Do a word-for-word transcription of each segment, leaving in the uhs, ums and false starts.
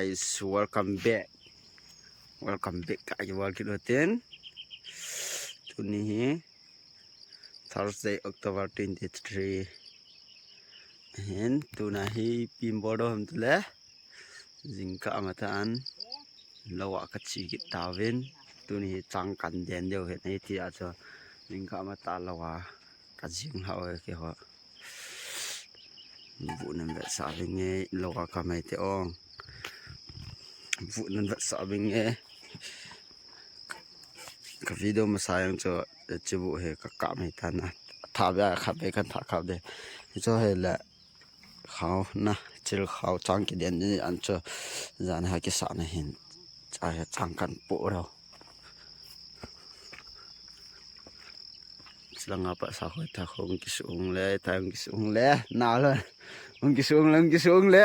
Guys, welcome back. Welcome back ka i wal kit utin. Tuni hi Thursday, October twenty-three. Hin tuna hi pin bol do ham tule. Jingkah matah an lou a ka che kit tauvin. Tuni hi chang kan den diu hin ei ti a chu. Jingkah matah lou a ka jing hau e keiho. Bu nan vetsah vinge, lou a ka mai te ong. Bu nan vetsah vinge. Ka video masa jong chu, chu bu hi ka kap mai tan a. Tha bia khat bia kan tha kap de. Chu hi le khao na, chil khao chang kiden ni an chu jan ha kisa na hin. Cha hi chang kan pu rau. Silanga pa sa khoi tha khong kisung le, tha khong kisung le, na le. Hung kisung le, hung kisung le.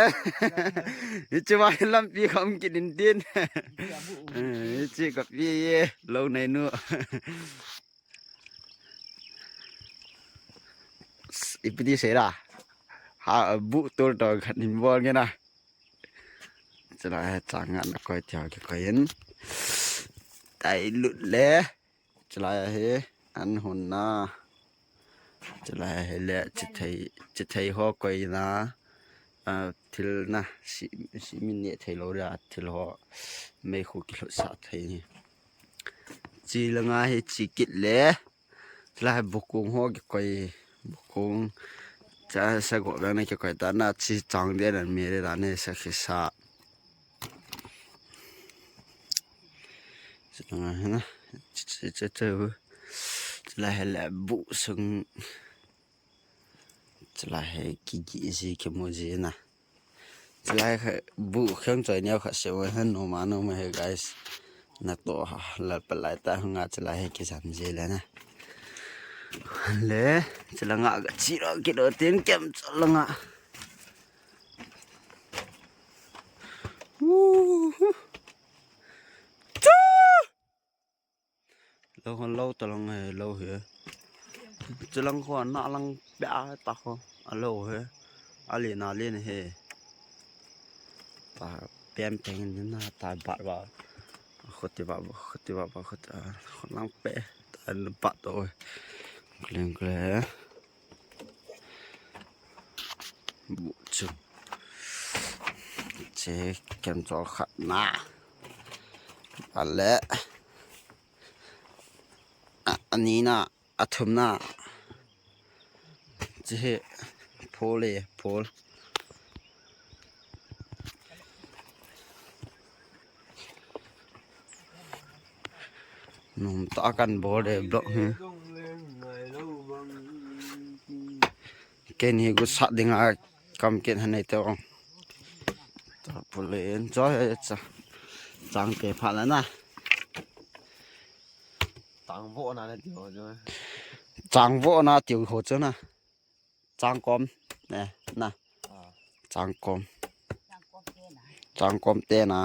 Hiche va lampi kham kit in tin. Eh, hiche ka pi ye, lou nei nu. Ipi ti sei la. Ha, bu tul to khat in bol nge na. Chulai chang ngan koi tia kikoi in. Tai lut le. Chulai hi an hun na. Chulai hi le chithei, chithei ho koi na. Ah, thil na, si, si min ne thei lou le, thil ho mei khu kilut sa thei ni. Chi langa hi chi kit le. Chulai hi bukung ho kikoi, bukung. Cha sa go na kikoi ta na chi chang de nan me le da ne sa khisa. Chulanga hi na, chi, chi, chi, chi. Chulai hi le bu sung. Chulai hi kigi si kimu si na. Chulai kha bu khang choi neo kha se wa han no ma no ma he guys. Na to ha la pa lai ta nga chulai hi kisan si le na. Le, chulanga ga chi ro ki ro tin kem chulanga. Woo. Chu! Lou hon lou ta lang he, lou he. Chilang kho na lang pia ta kho. A lou he. A le na le ne he. Ta pian peng ni na ta ba ba. Kho ti ba ba, kho ti ba ba, kho ta. Kho lang pe. Ta na ba to. Kling kle. Bu chu. Che kem chol khat na. A le. A, a ni na, a thum na. Che he. Phol e, phol. Nom ta kan bol de block hi. Ken hi gu sat ding a kam ken han nei te ong. Tarpaulin cho he cha. Chang ke pha la na. Chang vo na na ti ho chu. Chang vo na ti ho chu na. Chang kom. Ne, na. Ah. Chang kom. Chang kom te na.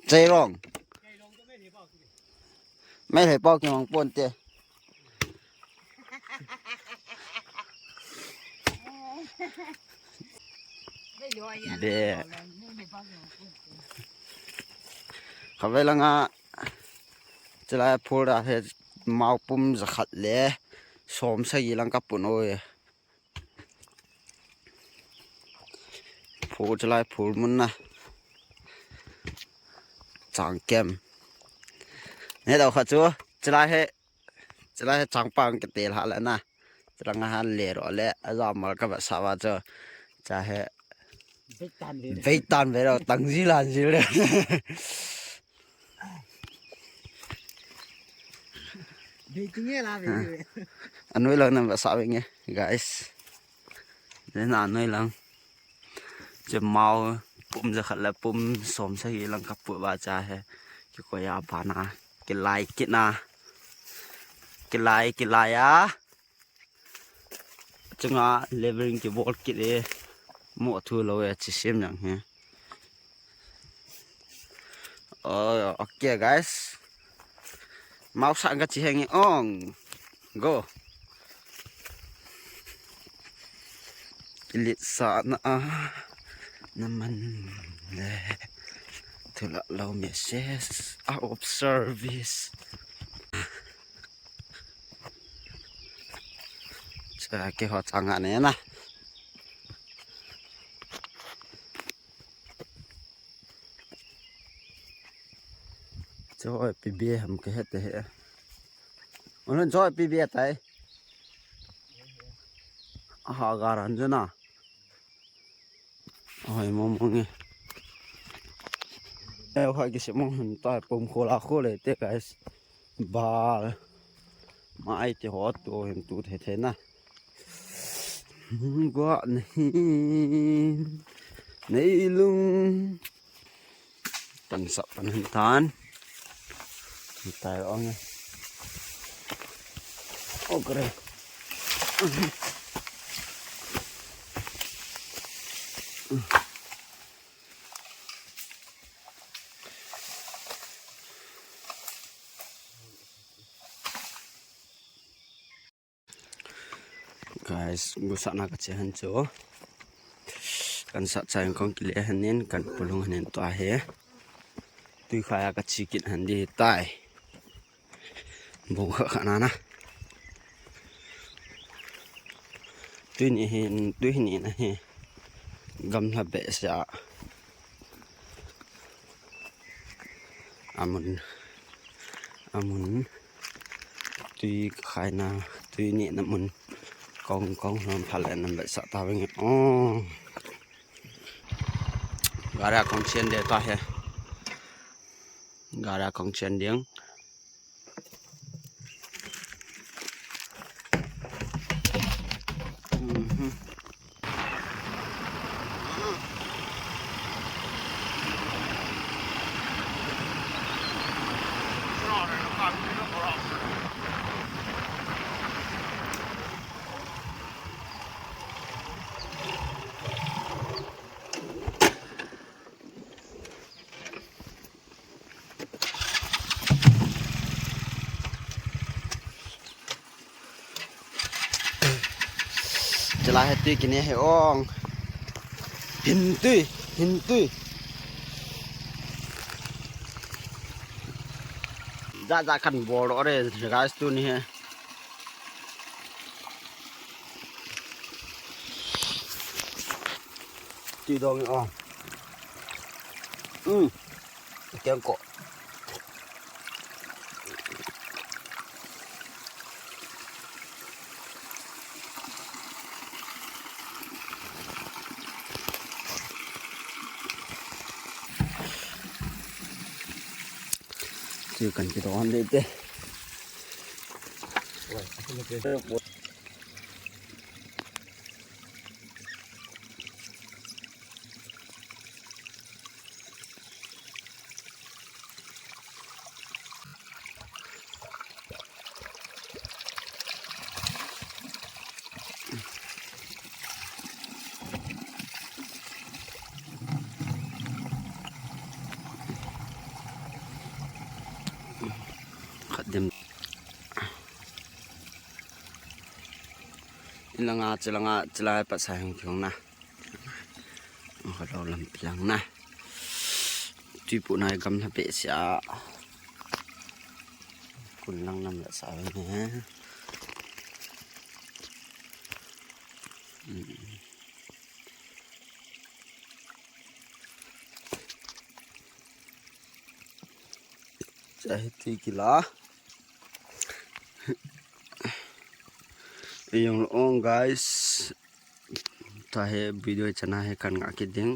Chei rong. Mai lhei pau ki mang pon te. Be. Kha ve langa. Chulai phul ra he mau pum jakhat le som sagi lang ka pun oi. Phul chulai phul mun na. Chang kem. Ne dau kha chu chulai he. Chulai he chang pang ke tel ha la na. Chulanga han le ro le a ja mal ka ba sa wa chu. Cha he. Veitan ve. Veitan ve ro tang ji lan ji le. Vei ti nge la ve ve. Anoi lang na ba sa ve nge guys. Ne na anoi lang. Che mau pum jakhat le pum som sagi lang ka pu ba cha he. Ki ko ya ba na. Ki lai ki na. Ki lai ki lai a. Chunga leveling ki bol kit e. Mo thu lo e chi sim yang he. Oh, okay guys. Mau sa ka chi heng ong. Go. Kilit sa na a. Naman le. Thulalo message. Out of service. Sa ke ho changa ne na. Choi pi be ham ke het he. Onan choi pi be tai. Aha garan jana. Ahoi mong mong e. Eh, hoi kisi mong hun tai pum khola khole te guys. Bal. Mai te ho tu hin tu the the na. Gua nahi. Nei lung. Tan sa pan hin tan. Tai ong e. Okre. Guys, gusa na ka che han chu. Kan sa chai kong kile hanin kan pulung hanin to ahe. Tui khaya ka chi kit han di tai. Bung kha kha na na. Tui ni hin, tui ni na hi. Gamla behseh a. Amun. Amun. Tui khaina, tui nehna mun. Kong, kong, lam pha le nam behseh ta veng. Oh. Gari a kong chen de ta he. Gari a kong chen ding. Chala he tui kine he ong. Hin tui, hin tui. Ja ja kan bol ore guys tuni he. Tui dong o. Um. Keng ko. Chu kan kidon de te. Khat dem. Inlanga, chilanga, chilai pat sa hung thung na. Ka lo lam pilang na. Tui pu nai gamla behseh a. Kun lang nam la sa ne. Cha he tui kila. Eyong ong guys. Ta he video chana he kan nga kit ding.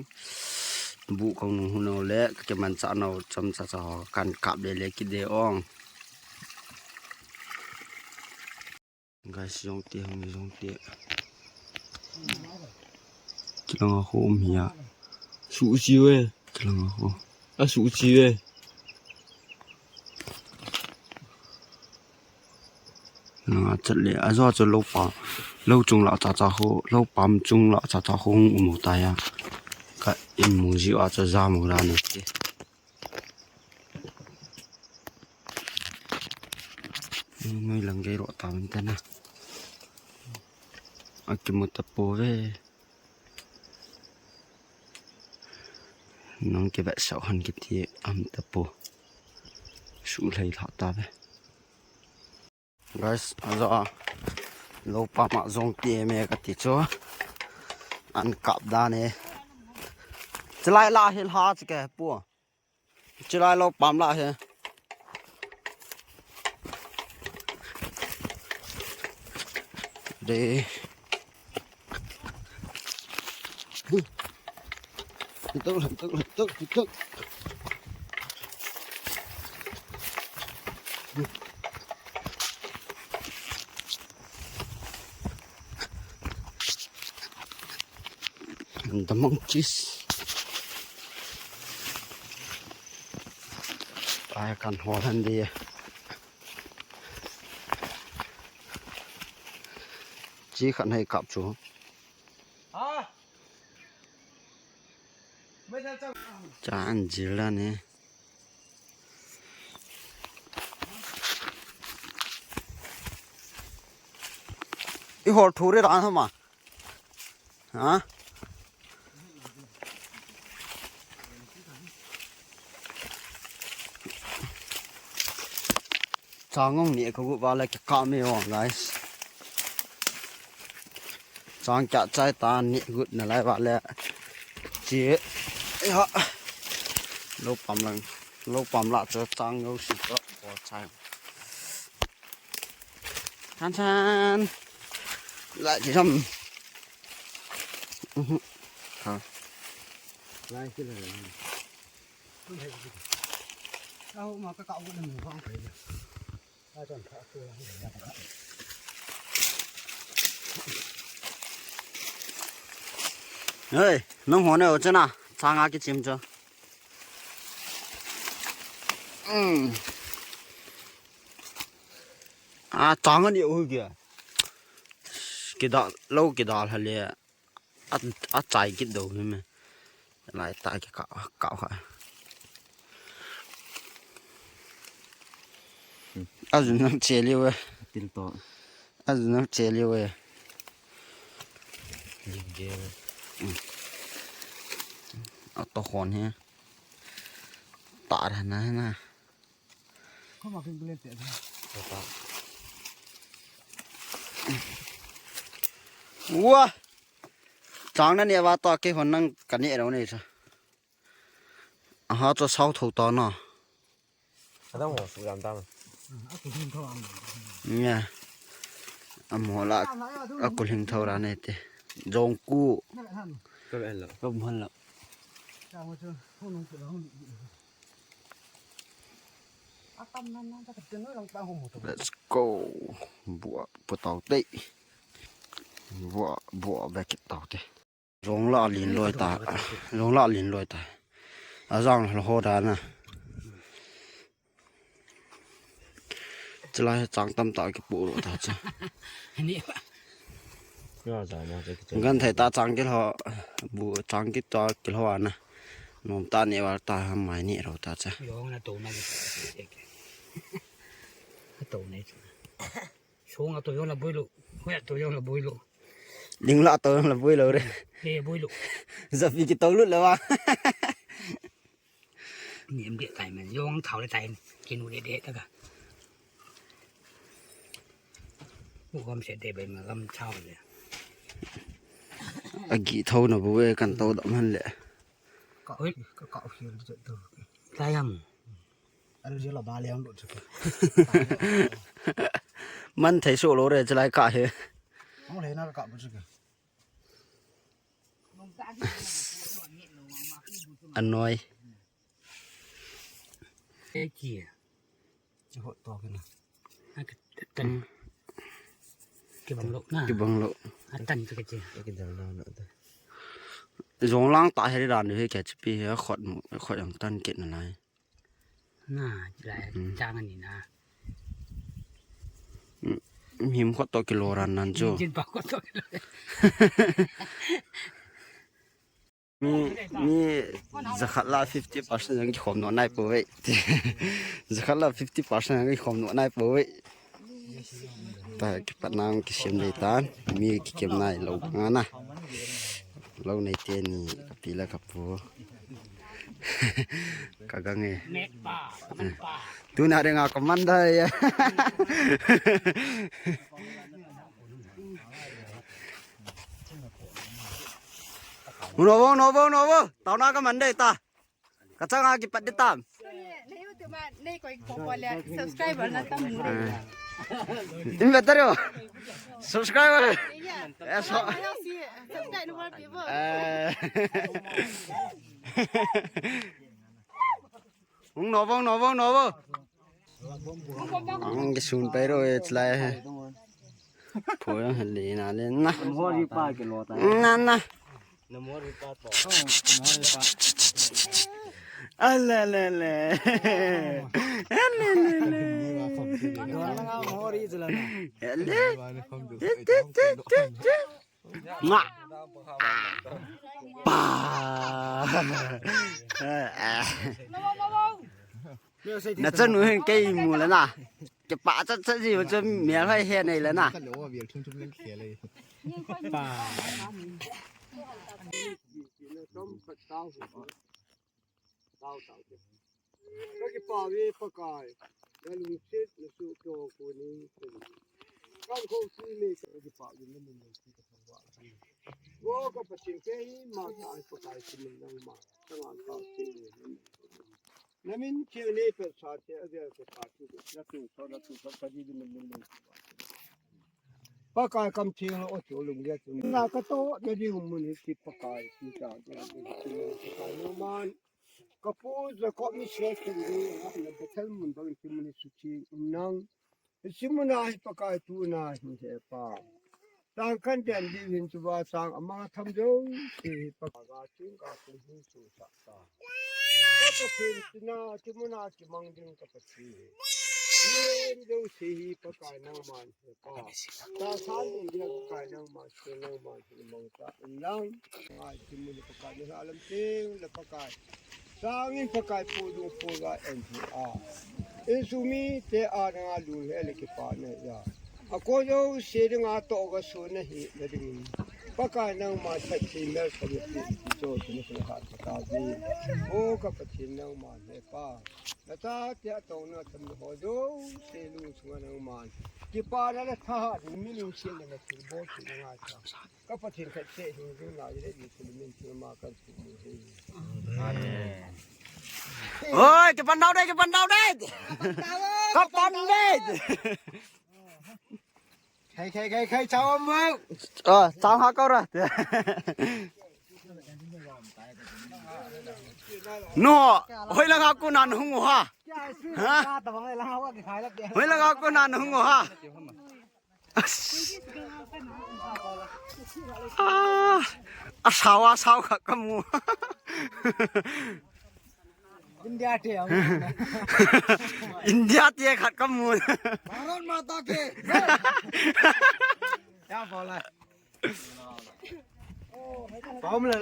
Bu kong nung hu nau le, ka ke man cha nau chom cha cha ho kan kap le le kit de ong. Guys, jong te hong jong te. Kilang a ho um hi a. Su chi we. Kilang a ho. A su chi we. Langa chat le, a zo chu lo pa, lo chung la cha cha ho, lo pam chung la cha cha ho hung um u ta ya. Ka in mu ji a cha ja mu ra ne ti. Noi lang gei ro ta min ta na. A ki mu ta po ve. Nang kibet sau han kiti am tapu. Su lei lha ta ve. Guys, ajo a lou pam a jong ti me kati chu. An kap dan e. Chilai la hi lha chi ke pu. Chilai lou pam la hi. De. Tuk, tuk, tuk, tuk. And the monkeys. Ai kan ho han de. Chi khan hei kap chu. Cha an jil la ne. I hol thu re ran hama. Ha? Chang ong ni ka gu ba le ka me ong, guys. Chang kya chai ta ni gut na lai ba le. Chi. Ha. Lou pam lang. Lou pam la chu chang yo si to. Ko chai. Than than. Lai chi sam. Mhm. Ha. Lai chi lai. Ka ho ma ka ka u le mu hang kai. Ka chon ka ku la. Hey, nang ho ne o chana, changa ki chim cho. Mm. A, changa ni u kya. Kida, lou kida hale. A, a chai kit do hi me. Lai ta ki ka, ka kha. A jun nang che liu e. Til to. A jun nang che liu e. Lim ge. A to khon he. Ta ra na na. Khoma kin kin te. Ta ta. Wa. Chang na ne wa to ke hon nang ka ne ro ne sa. Aha, cho sao tho ta na. Adam ho su dam dam. Nya. Amo la. Aku hing tho ra ne te. Jong ku. Ka ben lo. Ka ben lo. Let's go. Bua, bua tau te. Bua, bua, vekit tau te. Jong la lin loi ta. Jong la lin loi ta. A jang ho da na. Chila chang tam ta ki pu ro ta cha. Ni ba. Gan thai ta chang ki lo. Bu chang ki ta ki lo ana. Nom ta ni wa ta mai ni ro ta cha. Jong na to na ki. To na. Song a to jong la bui lo. Hoi a to jong la bui lo. Ling la to jong la bui lo re. He bui lo. Za pi ki to lut lo wa. Niam de tai men jong thau le tai. Ki nu de de ta ka. U gam se de be ma gam thau le. A gi thau na bu e kan to dam han le. Ka oi ka ka oi to. Tai am. An jela ba le ang lo chu. Man thei so lo re chalai ka he. Ang le na ka bu chu. Anoi. Eki. Chu ho to kena. Atan. Kibang lo na. Kibang lo. Atan chu ke chi. Kidang na na. Jong lang ta he ran he ke chi pi he khot mu khot yang tan ke na lai. Na, lai, mm, chang ani na. Mm, him khot to kilo ran nan chu. Jin pa khot to kilo. Mi, mi, zakhat la fifty percent jong kikhom nom nai po ve. Zakhat la fifty percent jong kikhom nom nai po ve. Ta kipat nang kisem dei tan, mi kikem nai lo banga na. Lo nei te ni, ka pi le ka pu. Ka gang e. Tuna dinga commander e. Novo, novo, novo. Tauna ka man dei ta. Ka changa kipat ding tam. Nei YouTube ma, nei koi ko ko le subscriber na tam mu. In better yo. Subscriber. Eh, so. Subscribe no more people. Eh. Hung novo, novo, novo. Ang kisun pa ro, it's like. Phoyang hali na le na. Mori pa ke lo ta. Na na. Namori pa to. Ala la la. Ala la la. Mori jala na. Ala. Ti, ti, ti, ti, ti. Nga. Pa. Na chanu hin kei mu le na. Kipa chat chat ji ma chu mel hoi he nei le na. Ka kipah ve Pakai, na lungset na suhkhel ko ni. Kan ko si me ka kipah ve na min lungset ka thangvah. Wo ka Pathen, kei ma ka ai Pakai, si min nangma ka ngan ka si. Na min thil nei petsah thei a vel ka pha thei. Na tu so, na tu so, ka di di min min lungset. Pakai kam thei ho chu lunggel chu. Na ka toh na di mun hi ki Pakai, ki ta, ki ta, ki ta, Pakai nangman. Ka pu Jacob ni se kin di, na Bethel mun bang ki mun hi suci nang. Simuna hi Pakai tuna hi he pa. Tang kan den di hin chu va sang amang tham jouse hi Pakai ga ching ka kum hi chu sa ta. Ka Pathen tina, simuna kimang ding ka Pathen. Yen jouse hi Pakai nangman he pa. Ta san ding dia Pakai nangman, nangman hi mang ta. Nang, ngai simuna Pakai ni alam ting le Pakai. Sangin Pakai pu dung pu ga en hi a. Insung mite a nanga lung he le kipa na ya. A ko jouse dinga toh ga sun na hi na ding. Pakai nangma sa ki mel sa ni pi jo ni sa ha ta ji. O ka Pathen nangma he pa. Na ta te a tong na tham ho jouse lung sunga nangma. Kipa na le tha ha mi lungset le na thil bol thil na ngai ta. Ka Pathen khat seh hing jing na le ni thil min thil ma kan thu mu hi. Amen. Oi, kipan dau dei, kipan dau dei. Kipan dei. Khai, khai, khai, khai, chao mu. Oh, chao ha kau ra. No, hoi la ka ku nan hung ha. Ha? Hoi la ka ku nan hung ha. Ah, a sao, a sao khat ka mu. India te ang. India te khat ka mu. Bharat Mata ke. Kya bola? Pom le.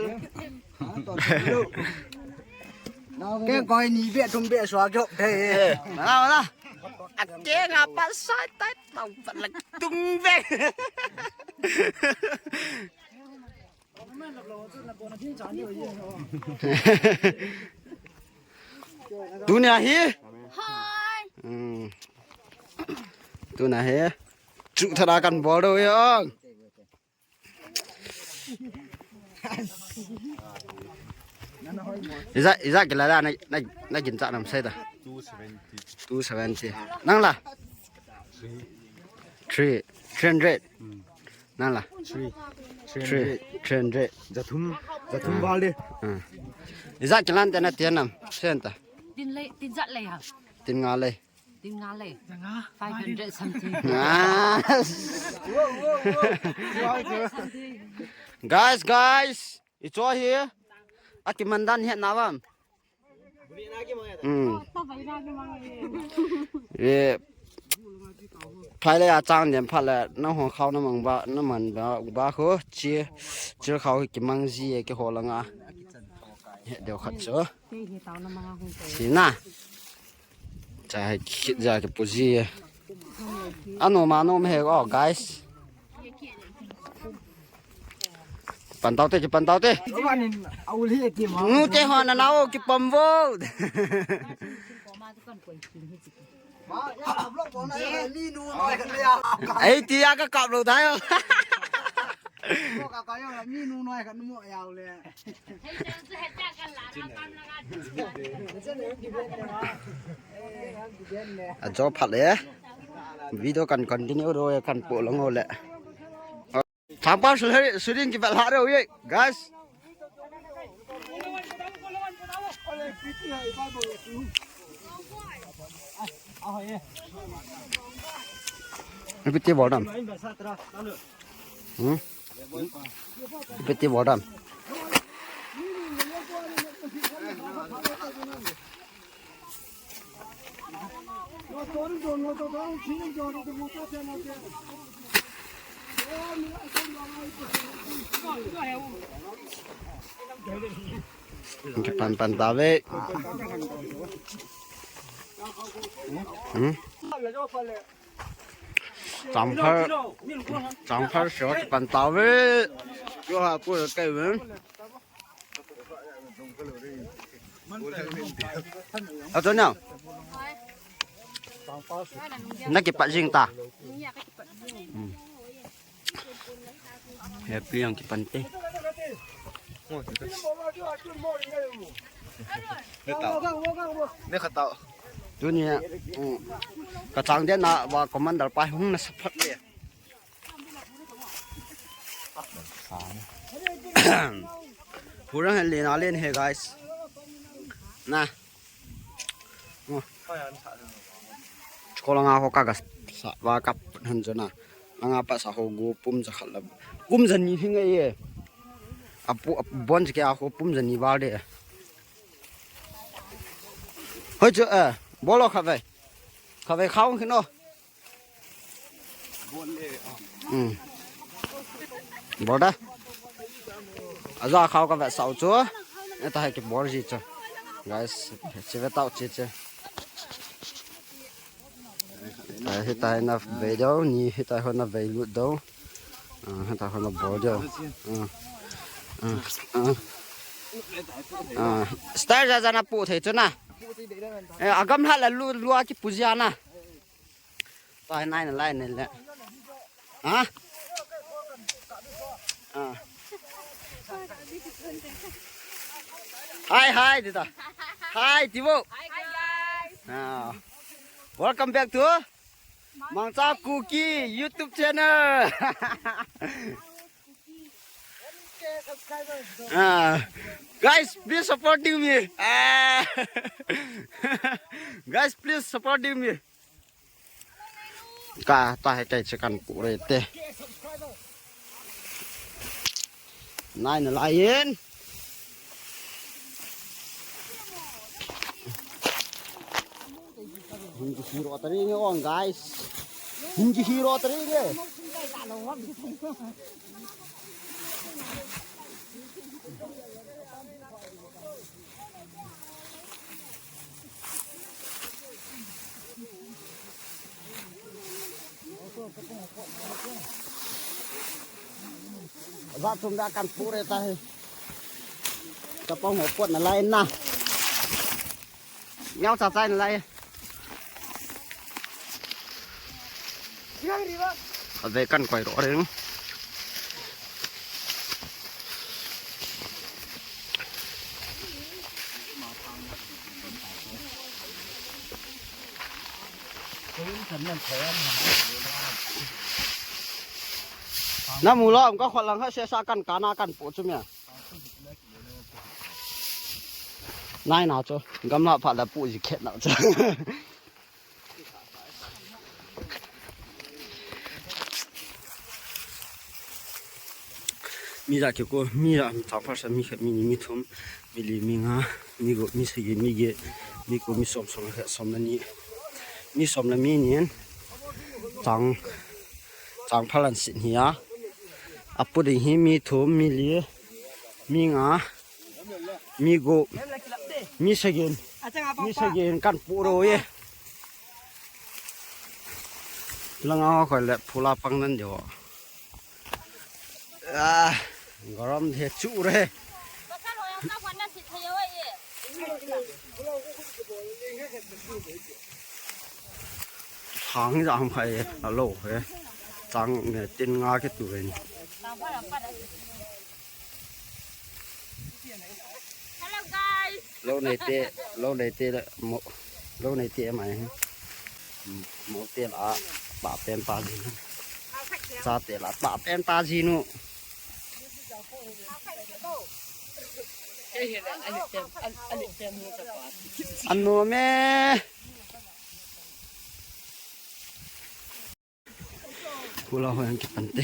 Ke koi ni be thum be swa jop the. Eh, na na. Ake nga pa sai tai tau pa la tung be. Tuni ahi. Hi. Hmm. Tuni ahi. Chu thara kan bol do yang. Iza, iza kila la na, na, na gin cha nam sai ta. Two seventy. Two seventy. Nang la? Three. Three. Three hundred. Hmm. Nang la? Three. Three. Three hundred. Three hundred. Jathum. Jathum bal de. Hmm. Iza kilan te na tian nam. Sen ta. Tin le, tin jat le ha. Tin nga le. Tin nga le. Five hundred something. Ah. Guys, guys, i cho hi. Aki mandan hi na vam. Hmm. Ye. Phai le a chang dem pha le na hong khau na mang ba na man ba ba kho chi. Chi khau ki mang ji e ki ho la nga. He deu khat cho. Sina. Cha hai khit ja ki pu ji. Ano ma no me he, oh, guys. Pan tau te, kipan tau te. Tua nin, a ul hi ti ma. Nu te ho na nao kipam vo. Ma, ya, vlog ko na, ni nu noi kan le ya. Ei, ti ya ka kap lou tai. Ko ka ka ya, ni nu noi kan mo ya le. A jo phat le. Video kan continue ro, kan po lang ho le. Changpang su-, suring ki bel ha re ye, guys. Ipi ti bol dam. Hmm? Ipi ti bol dam. Kipan pan tave. Hmm? Changphal, changphal sio kipan tave. Yo ha pu kai ven. Ato na. Na kipat jing ta. Hmm. Happy ang kipan te. Ne khatau. Tuni, hmm, ka chang den na va commander pa hung na support le. Hurang hen le na len he, guys. Na. Oh. Chukol anga ho ka ga sa va kap han jona. Anga pa sa ho go pum ja khat la. Kum ja ni hi ngai ye. Apu, apu bon ke a ho pum ja ni va de. Hoi chu, eh, bolo kha ve. Kha ve khao khino. Hmm. Bol da. Aja khao ka ve sao chu. Eta hai ki bol ji chu. Guys, chi ve tau chi chi. Hitai, hitai na ve dou, ni hitai ho na ve lut dou. Ah, hitai ho na bol dou. Ah. Ah, ah. Ah, style ja ja na pu thei chu na. Eh, agam ha la lu, lu a ki pu ja na. Tai nai na lai ne le. Ha? Ah. Hi, hi, Tita. Hi, Tivo. Hi, guys. Ah. Welcome back to Mangcha Kuki YouTube channel. Ah. Guys, please supporting me. Ah. Guys, please supporting me. Ka, ta hai kai chicken pu re te. Nai na lai in. Hinji hero tari nge on, guys. Hinji hero tari nge. Za tum da kan pure ta he. Ka pong ho pot na lai na. Nyau sa chai na lai. Ave kan koi ro reng. Na mu lo, ka khol lang ha se sa kan kana kan pu chu mia. Nai na chu, gamla pha la pu ji khet na chu. Mi ja ki ko, mi ja, mi chang pha sa, mi khat, mi ni, mi thum, mi li, mi nga, mi go, mi sagi, mi ge, mi ko, mi som, som khat, som le ni, mi som le mi ni, chang, chang pha lan sin hi a, a pu ding hi mi thum, mi li, mi nga, mi go, mi sagi, mi sagi kan pu ro ye. Langa ho khoi le phula pang nan jo. Ah. गरम दे चू रहे। Hang jam khai alo he. Chang ne tin nga ke tu ni. Hello guys. Lo nei te, lo nei te mo, lo nei te mai. Mo te la pa pen pa ji. Sa te la pa pen pa ji nu. Ano me. Pula ho yang kipan te.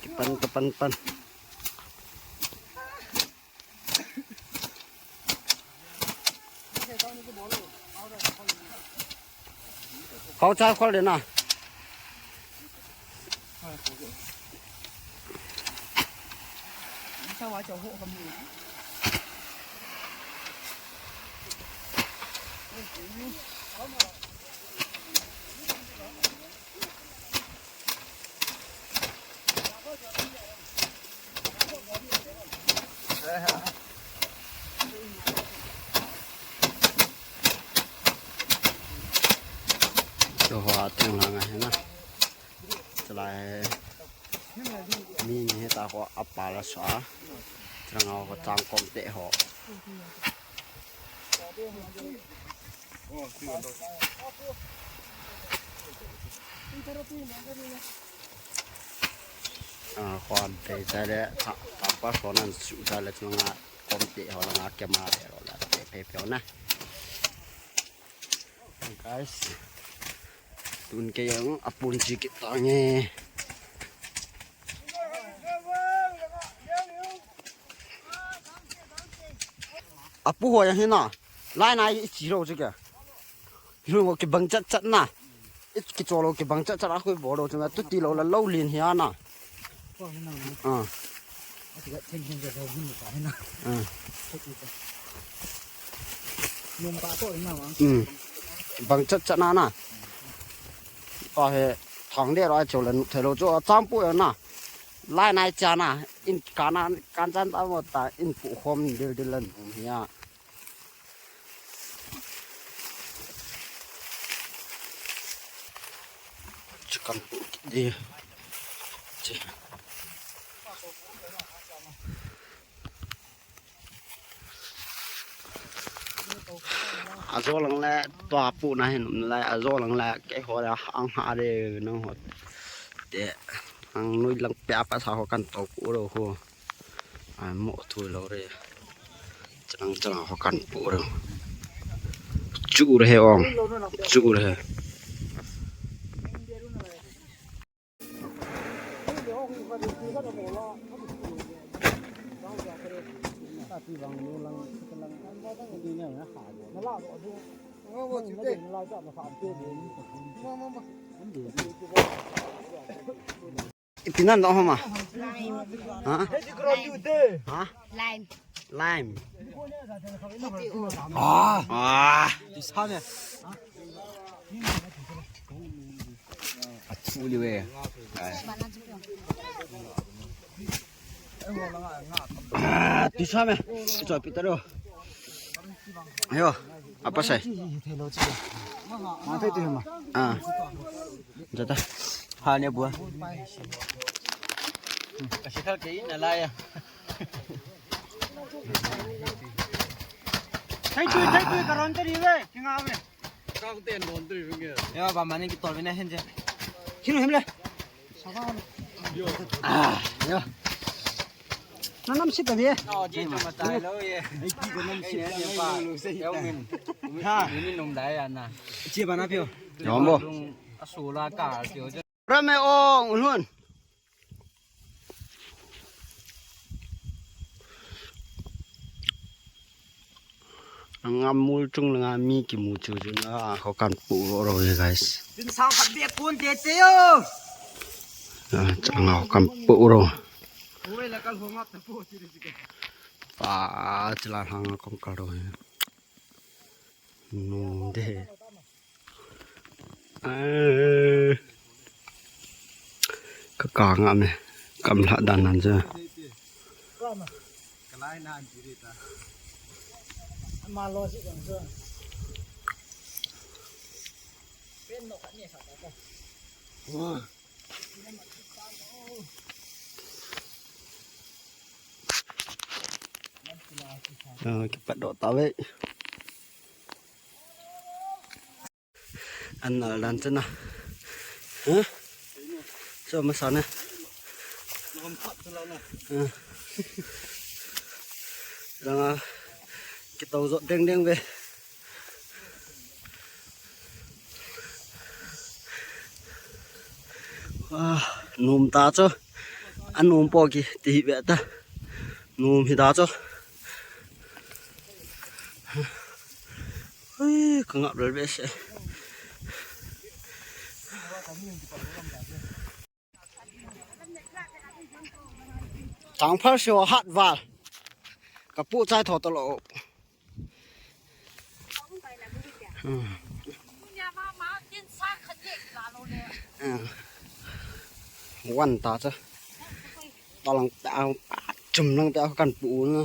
Kipan, kipan, pan. Kau cha khol de na. Chu hoa thing lang ahi na. Chulai mi ni heta ho apa la sa. Chang ho chang kom te ho. A, khon te ta le, ta, ta pa khon an su ta le chunga kom te ho la nga ke ma le ro la te pe pe na. Guys, tun ke yang apun chi ki ta nge. Apu ho yang hina. Lai na i chi ro chu ke. Lu ngo ki bang chat chat na. I ki cho lo ki bang chat chat a khu bo lo chu na tu ti lo la lo lin hi ana. Ah. Ah. Bang chat chat na na. Pa he thang de ro a cho la nu thelo cho cham pu na. Lai nai cha na, in kana, kan chan ta mo ta, in pu khom dil dil lan hia. Chikan pu di. Chi. Ajo lang le tua pu na hin um lai, ajo lang le keiho le ang ha de nang ho. Te ang nui lang pia pa sa ho kan to pu lo ho. Ai mo thu lo re. Chang chang ho kan pu lo. Chu re he ong. Chu re he. Ipi nan dong homa? Ha? Ha? Lime. Lime. Ah. Ah. Achu liu e. Ah, tu sa me. Cho pi ta ro. Ayo, apa sai? Ah. Jata. Ha ne bua. Kasi thal ke na la ya. Thai tui, thai tui, ka ron tari ve, kinga ve. Ka ten ron tari ve nge. Ya, ba mane ki tol ve na hen je. Hiru hem le. Ah, ya. Na nam sit ta ve. Oh, ji to ma tai lo ye. Ai ki ko nam sit ta lo lo sei. Ya min. Ha, min nom dai ya na. Chi ba na pio. Yom bo. Asula ka pio. Rame ong ulhun. Nga mul chung langa mi kimu chu chu na ho kan pu ro ro he guys. Tin sang khat be kun te te yo. Ah, changa ho kan pu ro. Oi la kal ho ngap ta pu ti ti ke. Pa chila hang kong kal ro he. Nu de. Eh. Ka ka nga me. Kam la dan nan je. Ah, kipat dok ta ve. An nal dan chena. Ha? So masa na. Langa kitau jot deng deng ve. Ah, num ta chu. An num po ki ti ve ta. Num hi ta chu. Ui, ka ngap lel behseh. Changphal sio hat val. Ka pu chai tho to lo. Hmm. Hmm. Wan ta cha. Talang ta, chum lang ta kan pu na.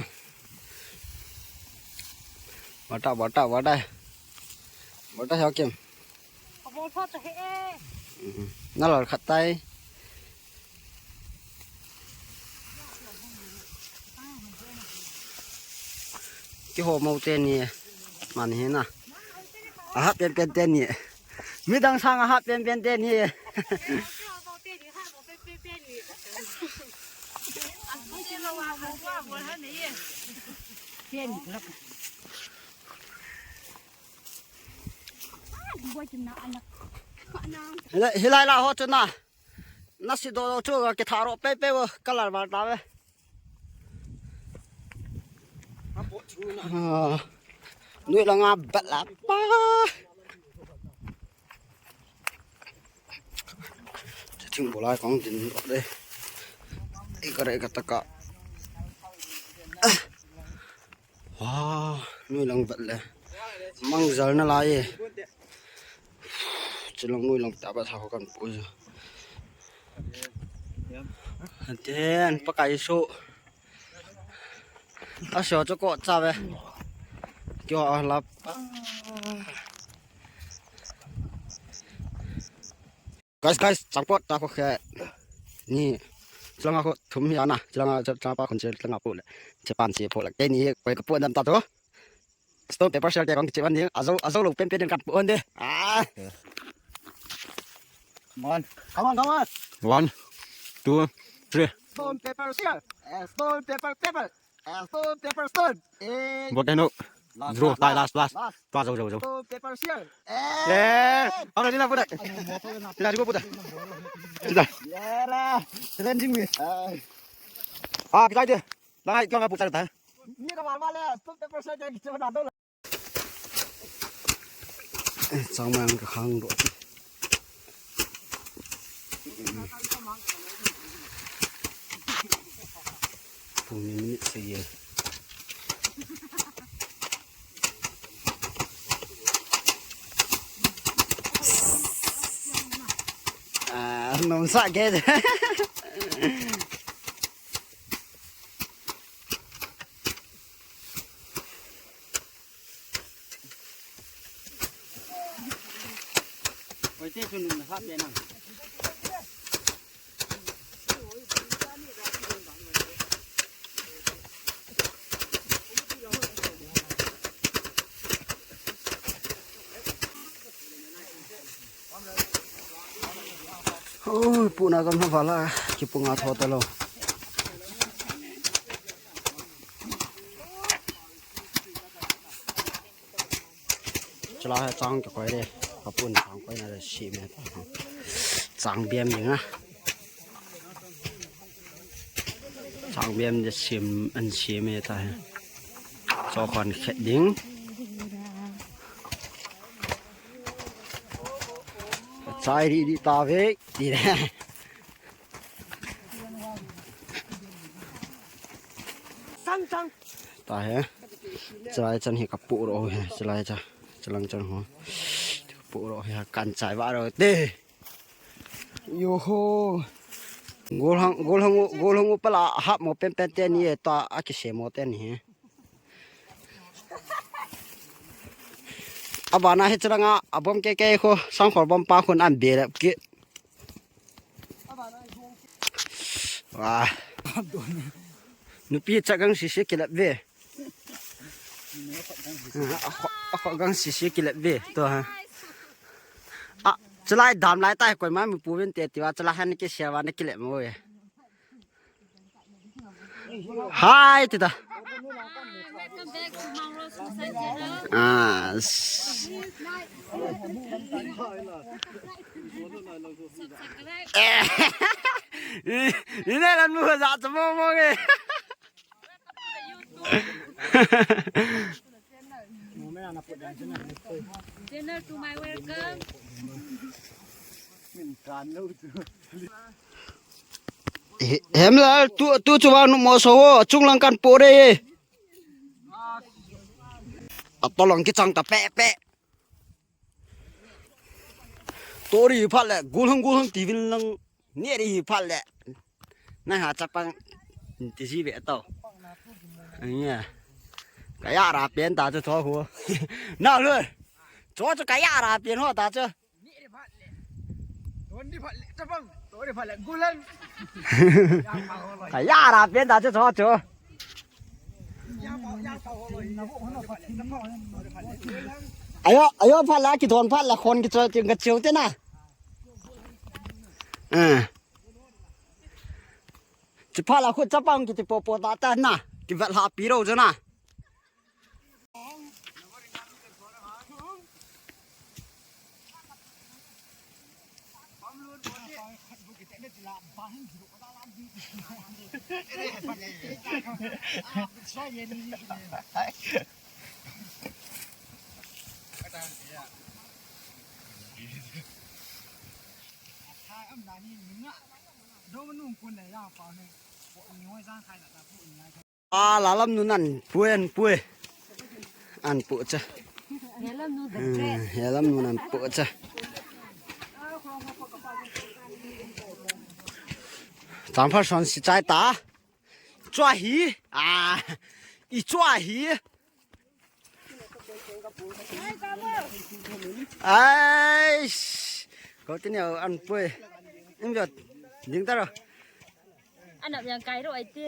Bata, bata, bata. Bata heo kem. Ka bol tho ta he e. Mhm. Na lal khat tai. Kiho mo te ni. Man hi na. A hat pen pen te ni. Midang sang a hat pen pen te ni. Hilai, hilai la ho chu na. Na si do do chu ka kitha ro pe pe wo ka lal val ta ve. Ah, nui la nga bat la pa. Thing bolai kong din de. Ika re ka taka. Wow, nui lang vat le. Mang jal na lai e. Chilang nui lang ta ba sa ho kan pu. Ten pakai su. A sio chu ko cha ve. Kio a lap. Guys, guys, changpot ta ko khe. Ni, chulanga ko thum hi ana, chulanga chapa khun che chulanga pu le. Che pan che pho le. Ke ni koi ka pu dam ta to. Stone paper scissors te kong che ban ni. Ajo, ajo lo pen pen kan pu de. Ah. Come on. Come on, come on. One, two, three. Stone, paper, scissors. Eh, stone, paper, paper. Eh, stone, paper, stone. Eh. Bot dai no. Last, draw, last, tie, last, last. Last. Tua, jo, jo, jo. Stone, paper, scissors. Eh. Eh. Ang na pula. Sila juga pula. Sila. Yara. Challenging me. Ah, kita aja. Lang ai, lang ai putar ta. Ni ka mal mal le. Stone, paper, scissors kita na do. Eh, chang mang ka khang do. Pung ni minute sa ye. Ah, nom sa ke. Oi, puna kam na vala, kipunga tho ta lo. Chala hai chang ka koi de, ka pun chang koi na de si me ta. Chang biam ding a. Chang biam de sim an si me ta he. Cho khon khet ding. Chai ri ri ta ve, ti le. Sang, sang. Ta he. Chulai chan hi ka pu ro he. Chulai cha. Chulang chan ho. Pu ro he kan chai va ro te. Yo ho. Golhang, golhang, golhang u pala hap mo pen pen te ni e ta a ki se mo te ni he. Abana hi chulanga, abom ke ke kho, sangkhol bom pa khun an be lep ki. Wa. Nupi chagang sisi kilep ve. Akho, akho gang sisi kilep ve. To ha. A, chulai dam lai tai koi ma mi pu vin te tiwa chulai han ki se wa na kilep mo ve. Hi, tita. Welcome back to Mangro Suicide Channel. Ah. S- Subscribe. Ine lan mu za cha mo mo nge. Channel to my welcome. He-, Hemlal, tu, tu chu vang nu mo so ho, chung lang kan po re. A to lang ki chang ta pe pe. Tori phat le, gulhung gulhung ti vin lang, ne ri phat le. Na ha chapang, ti ji ve to. Anya. Ka ya ra pen ta chu tho ho. Na le. Cho chu ka ya ra pen ho ta chu. Ka ya ra pen ta chu cho chu. Ayo, ayo, phat la ki don phat la khon ki cho ti nga chiu te na. Eh. Chi phat la khu chapang ki ti po po ta ta na. Ki vat la pi ro chu na. A, la lam nun an pui, an pui. An pu cha. He lam nun the great. Hmm, he lam nun an pu cha. Chang pha son si chai ta. Chua hi. A, i chua hi. Ai, ko tin yo an pui. Im jot. Ding ta ro. Anap yang kai ro ai ti.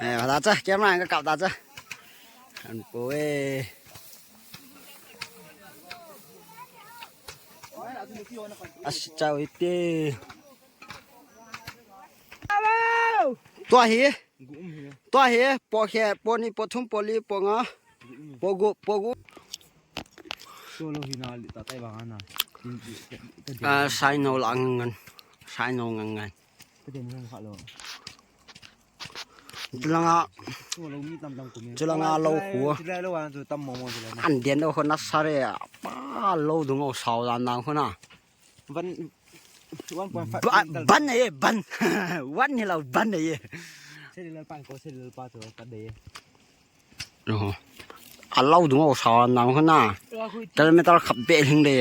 Eh, ta cha, camera ka kap ta cha. An pui. As chau ite. Tua hi. Tua hi, po khe, po ni, po thum, po li, po nga, po gu, po gu. Solo hina li ta tai bang ana. Ah, sai no la ngan. Sai no ngan ngan. Ka den hung kha lo. Chulanga, Solo mi tam tam ko mi. Chulanga lo khu. Chulai lo an chu tam mo mo chulai na. An den lo khu na sare. Pa lo dung o sao dan dan khu na. Van, one point five Ba-, ban e, ban. One ni lo ban e. Seri lal pan ko, seri lal pa to, ka de. Oho. A lo dung o sao nang hona. Kilometer khap be hing de.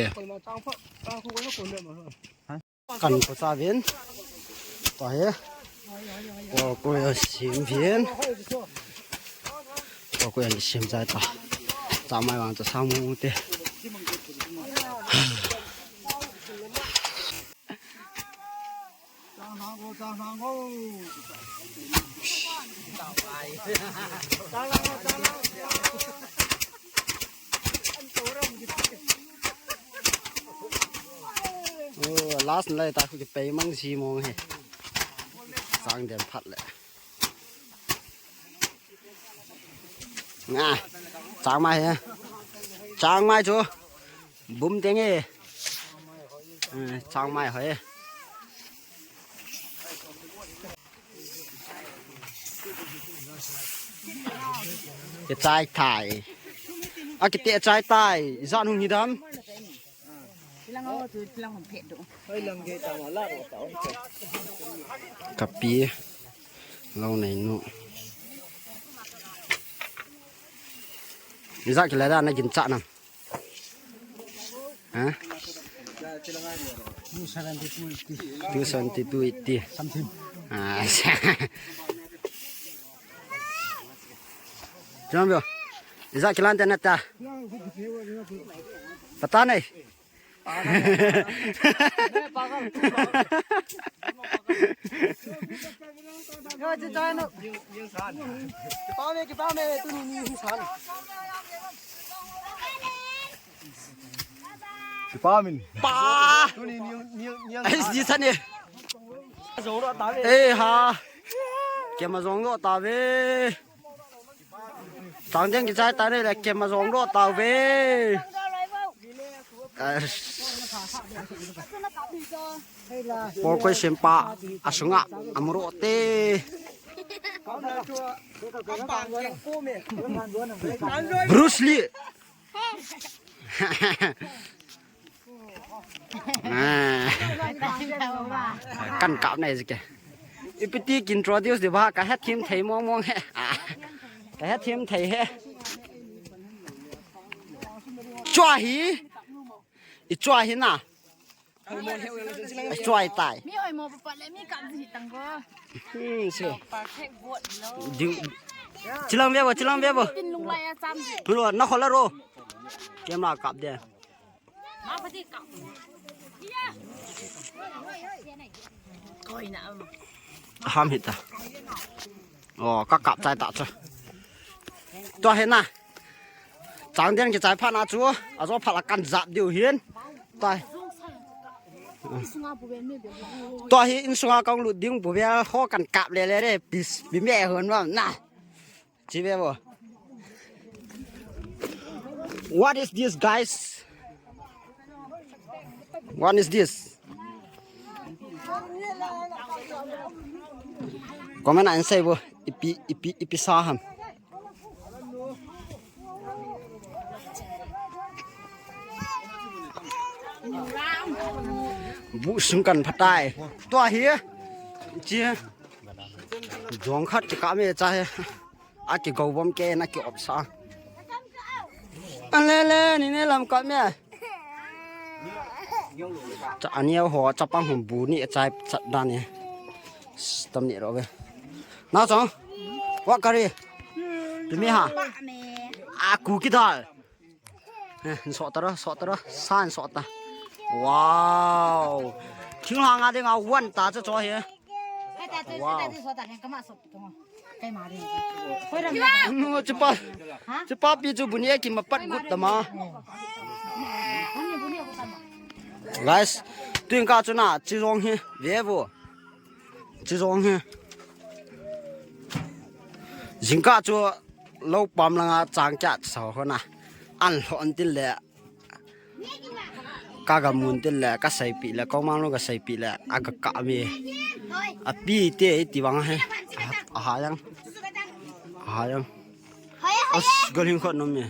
Kan ko sa vin. To he. Ko ko ya sim vin. Ko ko ya sim sa ta. Ta mai wang ta sa mu te. Oh, last lai ta khu pei mang si mong he. Sang den phat le. Nga, chang mai he. Chang mai chu. Bum teng e. Eh, chang mai hoi. Ke chai tai. A ke te chai tai. Zan hung hi dam. Kapi. Lo nei nu. Iza kila da na gin cha nam. Ha? Two seventy-two eighty. Two seventy-two eighty. Something. Ah. Chang bro. Iza kila da na ta. Pata nahi. Kipamin. Pa. Tuni niang, niang, niang. Ai, di san e. Eh, ha. Kema jong lo ta ve. Chang ding kichai ta ne le kema jong lo ta ve. Por koi sempa asunga amro te. Bruce Lee. Ah. Kan kap nai jike. Ipiti kin introduce di ba ka het him thei mong mong he. Ah. Ka het him thei he. Chua hi. I chua hi na. I chua tai. Mi oi mo pa le mi kap ji tang go. Hmm, si. Perfect vote lo. Ding. Chilang ve bo, chilang ve bo. Tin lung lai a cham ji. Lo na khola ro. Camera kap de. Ham hita. Oh, ka kap chai ta chu. Tua hi na. Chang den kichai phat na chu. Ajo phat la kan jap diu hin. Tua. Tua hi insunga kong lut ding bu bel ho kan kap le le re. Pis, bi me hon ma na. Chi ve bo. What is this, guys? What is this? Comment a hin sei bo. Ipi, ipi, ipi sa ham. Bu sung kan phatai. Tua hi. Chi. Jong khat ki ka me cha he. A ki go bom ke na ki op sa. A le le, ni ne lam ka me. Cha ani ho, chapang hum bu ni a chai chat dan ni. Tam ni ro ve. Na chong. Wa kari. Tumi ha. A ku ki dal. Eh, sot ta ro, sot ta ro, san sot ta. Wow. Thinglhang a dinga wan ta chu chu hi. Wow. Nu chu pa. Chu pa pi chu bu ni ki ma pat gut ta ma. Guys, tuin ka chu na chi jong hi ve vo. Chi jong hi. Jingkah chu lo pam langa chang kya sa ho na. An lo an tin le. Ka ga mun tin le, ka seipi le, ko mang lo ka seipi le, a ga ka mi. A pi te ti bang he. A ha yang. A ha yang. As, gal hing khot nom e.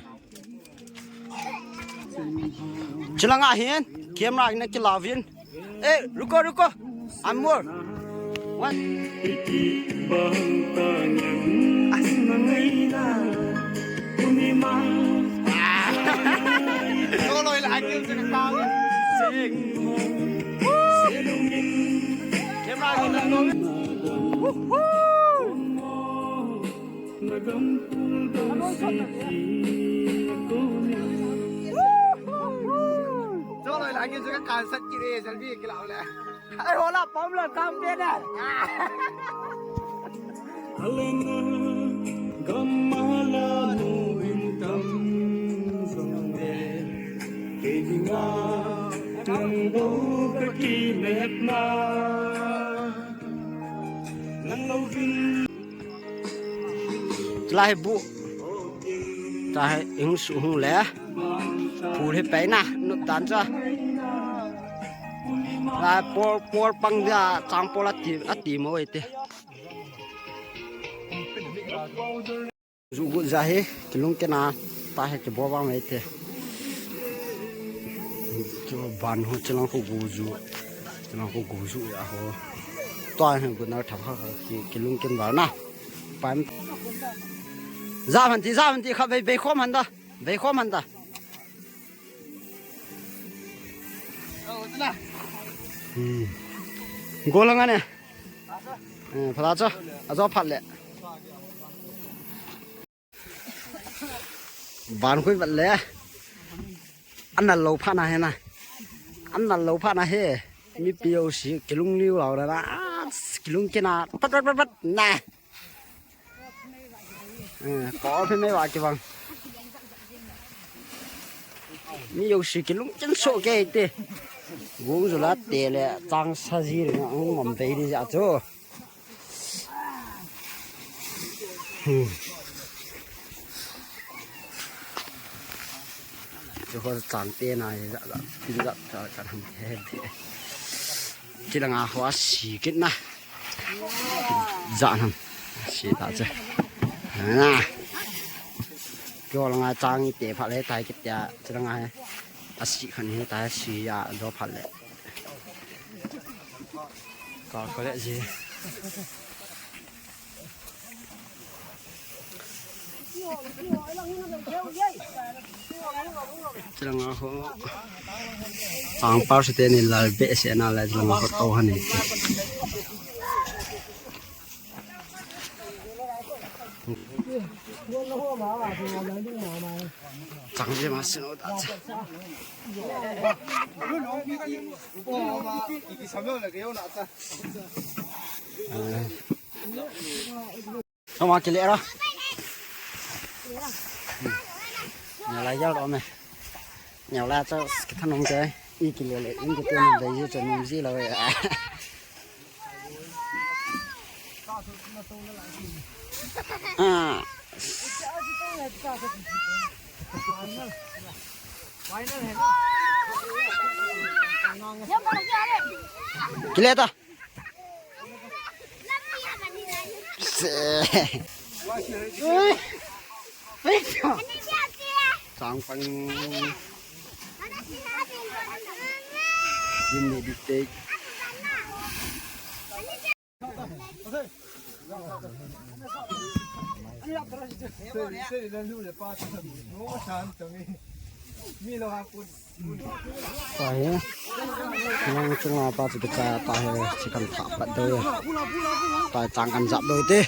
Chilanga hin, camera hin kilauvin. Eh, ruko, ruko. I'm more. One. As, mangaina. Unima. Solo ila akil sa kakao. Sing. Camera hin. Woohoo! Cholo lagi juga kansat kiri selfie kila le. Ai hola pam la kam pe na. Alena gamala nu intam songde. Kedinga nang do ka ki mehna. Nang lo vin Chulai hi bu. Chulai hi hung su hung le. Phul hi peina, nup dan cha. Chulai por, por pang dia, chang por ati, ati mo ite. Ju gu ja hi, kilung kena, ta hi kibo bang ite. Chu ban ho, chilang ho go ju. Chilang ho go ju ya ho. Tua hin go na tham kha kha ki, kilung kin val na. Pan. Ja man ti, ja man ti kha bei, bei khom han da. Bei khom han da. Hmm. Go lang ane. Eh, phat a chu. Ajo phat le. Ban khui vat le. Anal lou phat na he na. Anal lou phat na he. Mipi jouse kilung liu lou na na. Ah, kilung kina. Pat, pat, pat, pat. Na. Eh, ko phe mei va kibang. Mi jouse kilung kin so ke te. Gung ju la te le chang sa ji le na ngom te di ja chu. Hmm. Chu ho chang te na hi ja ja, tin ja cha kan ham the the. Chi langa ho a si kit na. Ja ham. Si ta che. Na. Kyo langa chang te pha le tai kit ya. Chi langa he. A si khan he tai si ya do pha le. Ka ko le ji. Chilanga ho. Changpar sute ni lal be se na la chilanga ho to hani. Chang je ma sino da cha. Ama kile ra. Neo la yal ro me. Neo la cha ki than nong ke. I kile le, in ke tun dai ji cha nong ji la we. Ah. Kile ta. Chang pang. Dim ni dik tek. Tahi. Nang chunga pa chu kicha tahi. Chikan tha pat doi. Tahi chang kan jap doi te.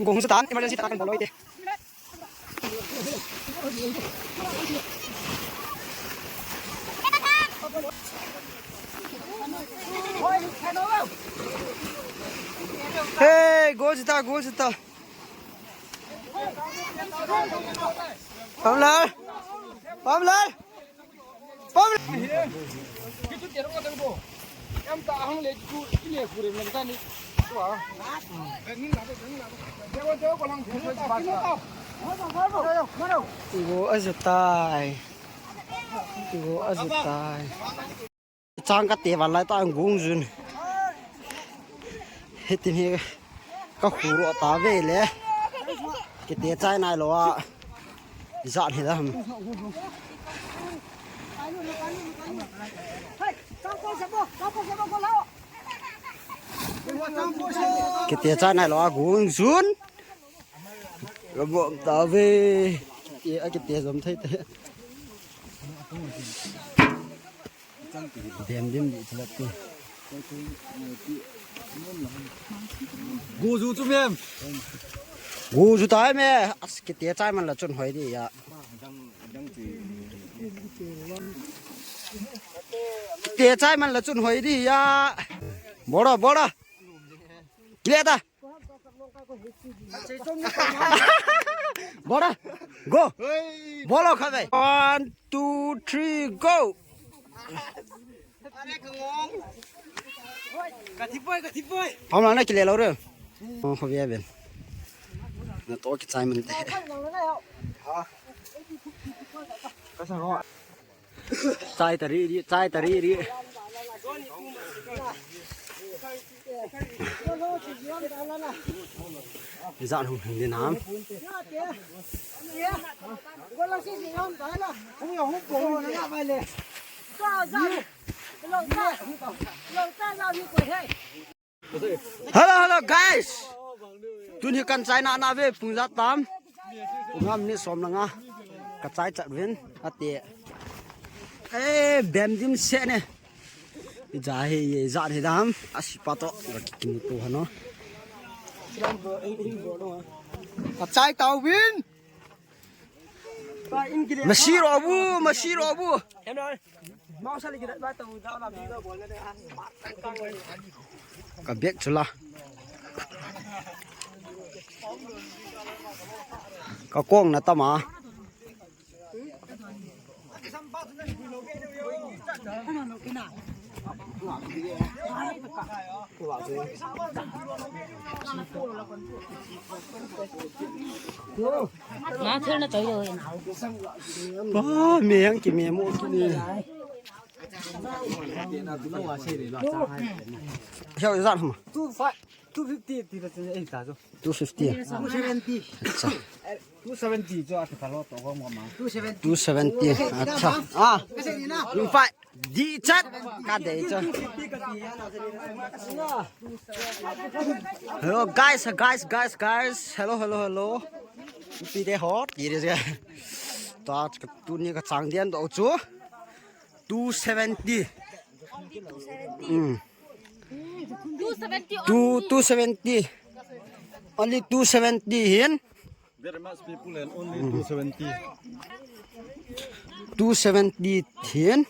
Gong satan, emergency tatan boloi te. Hey, go sita, go sita. Pamlal. Pamlal. Igo azutai. Igo azutai. Chang kate van lai ta gong jun. Hitin hi ka khu ro ta ve le. Kite chai nai lo a. Ijat hi dam. Kite chai nai lo a gong jun. Ka bom ta ve. Kite a kite jom thei te. Dem dem di chulak tu. Go ju chu mem. Go ju tai me. As kite chai man la chun hoi di ya. Dang, dang ti. Te chai man la chun hoi di ya. Bora, bora. Kile ta. Bora. Go. Bolo kha ve. One, two, three, go. Hom lang na kile lo re. Oh, kho ve ben. Na to ki chai man te. Chai ta ri ri, chai ta ri ri. Zan hung hung din ham. Hello, hello, guys. Tuni kan chai na na ve pung ja tam. Pung ngam ni som na nga. Ka chai chat vin ate. Eh, bem dim se ne. Ja he ye ja he dam. Asi pa to. Ga ki kimu to hano. Ka chai tau vin. Masiro bu, masiro bu. Ka bek chula. Ka kong na tama. Ma thil na choi lo na. Ba, me yang ki me mo ki ni. Heo zan ma. Two five, two fifty ti la chen ei ta jo. Two fifty. Two seventy. Acha. Two seventy jo a ta lo to gom ma. Two seventy. Two seventy. Acha. Ah. Two five. Di chat. Ka dei cho. Hello guys, guys, guys, guys. Hello, hello, hello. Pi de hot. Di de. Ta tuni ka chang dian do chu. Two seventy. Mm. Two seventy. Two, only. Two seventy. Only two seventy hin. Very much people and only two seventy. Two seventy hin.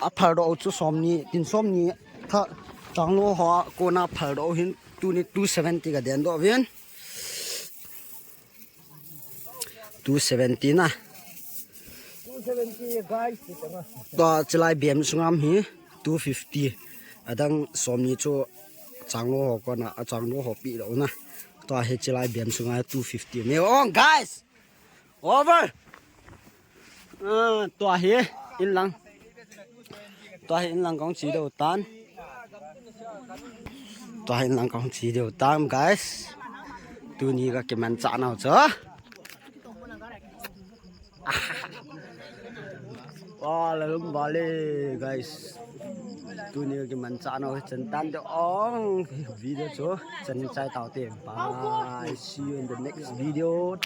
A phal do chu som ni, tin som ni tha chang lo ho kona phal do hin tuni two seventy ka den do vin. Two seventy na. Two seventy guys. Tua chilai bem sungam hi two fifty. Adang som ni chu chang lo ho kona, a chang lo ho pi lo na. Tua hi chilai bem sunga two fifty. Me ong guys. Over. Ah, tua hi in lang. Tua hi in lang kong chi deu tan. Tua hi in lang kong chi deu tan, guys. Tuni ka kiman cha nau cha. Wah, lalum bale, guys. Tuni ka kiman cha nau chan tan de ong video chu chan chai tau te. Bye. See you in the next video.